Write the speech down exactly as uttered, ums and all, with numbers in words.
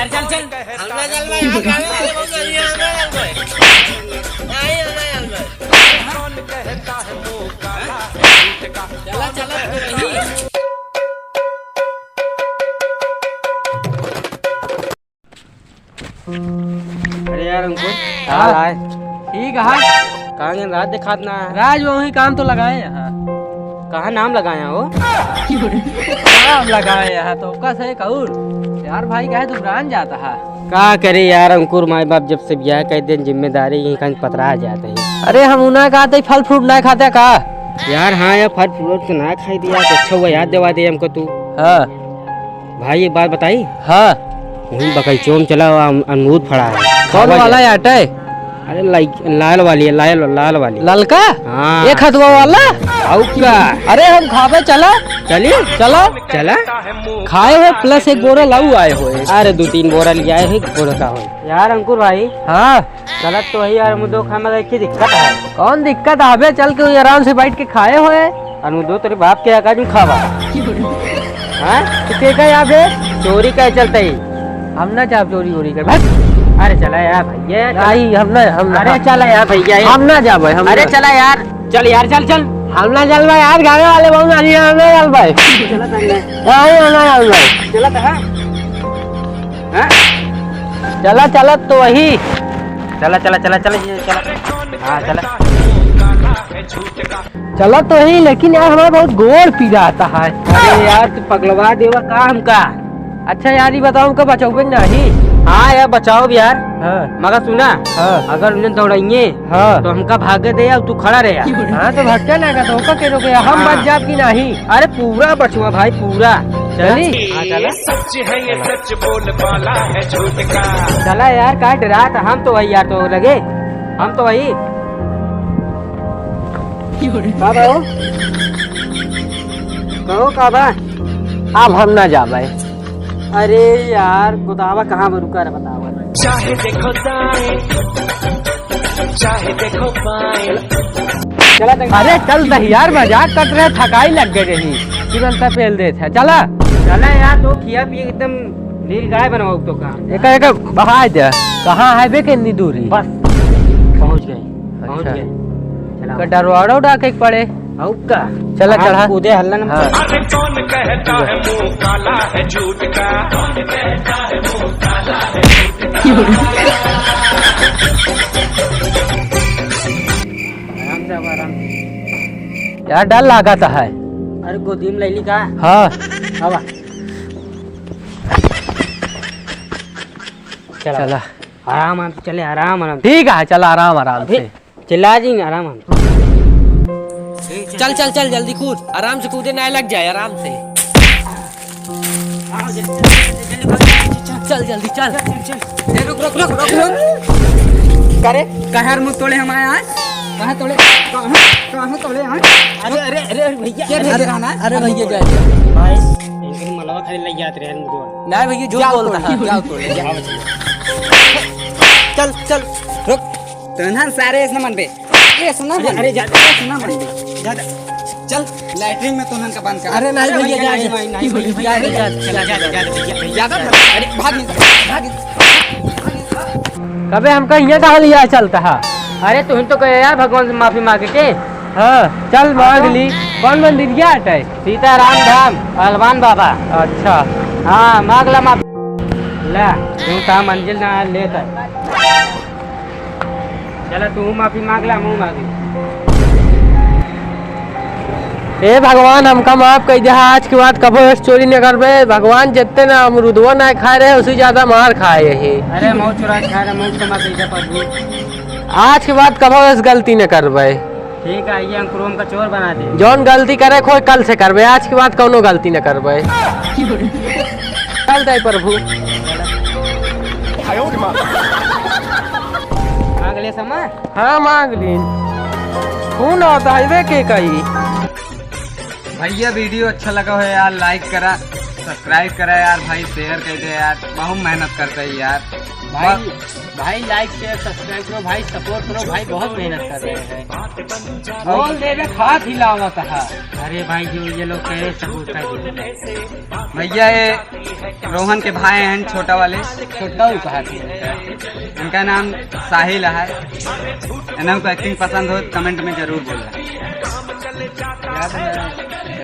चल, चल। हमरा जलवा यार, गावे वाले बहुत बढ़िया, हमरा जलवा। नहीं, हमरा जलवा। चला, चला, तू वही। अरे यार अंकुर, हाँ। का हाल है? ठीक है। कहाँ गए? राज देखात ना है। राज वही काम तो लगाए यहाँ। कहाँ नाम लगाए हो? नाम लगाए यहाँ तो ओका से कहूर। यार भाई काहे दुबरान जाता है? का करे यार अंकुर, माई बाप जब से ब्याह कर देन जिम्मेदारी यहीं कहीं पतरा जाते हैं। अरे हम उन्हें कहते फल फ्रूट ना खाते का? यार हाँ यार, फल फ्रूट तो ना खाई दिया, तो अच्छा हुआ याद दिवा दे हमको तू। हाँ। भाई, एक बात बताई? हाँ। वहीं बगीचों में चला, अम-, अमरूद फड़ा है। कौन खावा वाला जाए। है, आटे? अरे, लाइक, लाल वाली है, लाल, लाल वाली। ललका? हाँ। एक हथवा वाला? आऊ का? अरे, हम खाबे, चला। चली? चला। चला? खाए हो, plus एक बोरा लाऊ आए हो। अरे, दो तीन बोरा ले आए हो, एक बोरा का हो। यार, अंकुर भाई। हाँ। चलत तो वही यार, मुदो खाए में एक ही दिक्कत है। कौन दिक्कत है बे? चल के वही आराम से बैठ के खाए होए। अरे मुदो तेरे बाप के आका जू खावा। हाँ? तू के का यहाँ बे? चोरी का चलते ही। हम ना जाब चोरी वोरी कर। भाग। अरे चला यार भैया, चला। नहीं, हम ना, हम ना। अरे चला यार भैया, हम ना जाबे, हम अरे ना। चला यार, चल यार, चल, चल। हम ना चलबे यार, गावे वाले बहुत आ रही है, हम ना चलबे। चला तंग। नहीं, हम ना चलबे। चला तो, हाँ। हाँ? चला, चला तो वही। चला, चला, चला, चला, ये चला। हाँ, चला। चला तो वही, लेकिन यार, हमारा बहुत गोड़ पीरात है। अरे यार, तू पगलवा देवा का हमका? अच्छा यार, ये बताओ, हमका बचाओगे नहीं? हाँ यार, बचाओ भी यार। हाँ। मगर सुना, हाँ। अगर उन्हें दौड़ाइए, हाँ। तो हमका भागे दे, अब तू खड़ा रहे यार। हाँ, तो भटके ना का, तो ओका के रोके, हम हाँ। बच जाब कि नहीं? अरे पूरा बचवा भाई, पूरा। चली? हाँ, चला। सच है ये, सच बोल बाला है झूठ का। चला यार, का डरात, हम तो वही यार, तो लगे, हम तो वही। का बा हो? कहो का बा? अब हम ना जाबे। अरे यार, गोदावा कहाँ बा? रुका रे, बतावा। चाहे देखो दाएं, चाहे देखो बाएं। चला तक। अरे चल दही यार, मजाक करत रहे, थकाई लग गई रही, तुरंत पेल देत है। चला। चला यार, तो खिया पिए एकदम नील गाय बनवाओ तो का। एक, एक बहा दे। कहाँ है बे, कितनी दूरी? बस पहुँच गए, पहुँच अच्छा। गए। चला। का डरवाड़ा उड़ा के पड़े। हऊ का? चला, हाँ, चढ़ा। कूदे हल्ला न हाँ। अरे कौन कहता है मुंह काला है झूठ का? कौन कहता है मुंह काला है झूठ का? आराम से आवा, आराम से। यार, डर लागत है। अरे, गोदी में ले ली का? हाँ। आवा। चला। चला। आराम, आराम से चले, आराम, आराम से। ठीक है, चला, आराम, आराम अभी से। चिल्ला जी, आराम, आराम। चल, चल, चल, जल्दी कूद, आराम से कूदे, ना लग जाए, आराम से। चल, जल्दी, चल। ए, रुक, रुक, रुक, रुक, रुक। का रे? काहे मुंह तोड़े हम आए आज? कहाँ तोड़े? कहाँ, कहाँ तोड़े आज? अरे, अरे, अरे, भैया। क्या भेज रहा ना? अरे, भैया, जा, जा। भाई, इनके मलवा खाली लग जाते रहे, मुंह तोड़। नहीं भैया, झूठ बोलता है। जाओ, तोड़े, जाओ। चल, चल, रुक। तो ना सारे ऐसे मन पे। ए, सुना अरे, बंद। अरे, जा, ए, सुना बंद। जा, जा। चल, लैट्रिन में तो उन्हन का बंद कर। अरे, नहीं भैया, जा, नहीं, जा। नहीं, नहीं, भैया, जा, जा, जा, जा, जा, जा, जा, जा, जा। ज्यादा भाग, अरे, भाग, भाग। कबे हमका हियाँ का लिया चलता है? अरे, तुहिन तो कहे यार भगवान से माफी मांगे के। हाँ, चल मांग ली। कौन मंदिर गया हटे? सीताराम धाम, पहलवान बाबा। अच्छा। हाँ, मांग ला माफी। ला, तू कहाँ मंजिल ना लेता। चला, तू माफी मांग ला, मुंह मांग ला। ए भगवान, हमका माफ कर दे, आज के बाद कभो ऐस चोरी न करबे। भगवान, जितने ना अमरुदवा ना खाए रहे, उससे ज्यादा मार खाए यही। अरे, मौत चुरा खाए रहे, मौत क्षमा कर दे प्रभु। आज के बाद कभो ऐस गलती न करबे। ठीक है, ये अंकुर हमका चोर बना दे। जौन गलती करे, कोई कल से करबे, आज के बाद कौनो गलती न करबे। चल दे प्रभु। मांग ले समा। हाँ, मांग लीन। खून आवत हवे के कही। भैया, video अच्छा लगा हो यार, like करा, subscribe करा यार भाई, share कर दे यार, बहुत मेहनत करता है यार। भाई, भाई, like, share, subscribe करो भाई, support करो भाई, बहुत मेहनत कर रहे हैं। बोल दे बे, खात ही लावत है। अरे भाई, जो ये लोग कह रहे, सबूत का दे। भैया, ये रोहन के भाई हैं, छोटा वाले। छोटा वो कहा थे। इनका नाम साहिल है। इन्हें को acting पसंद हो, comment में जरूर बोलना। याद है।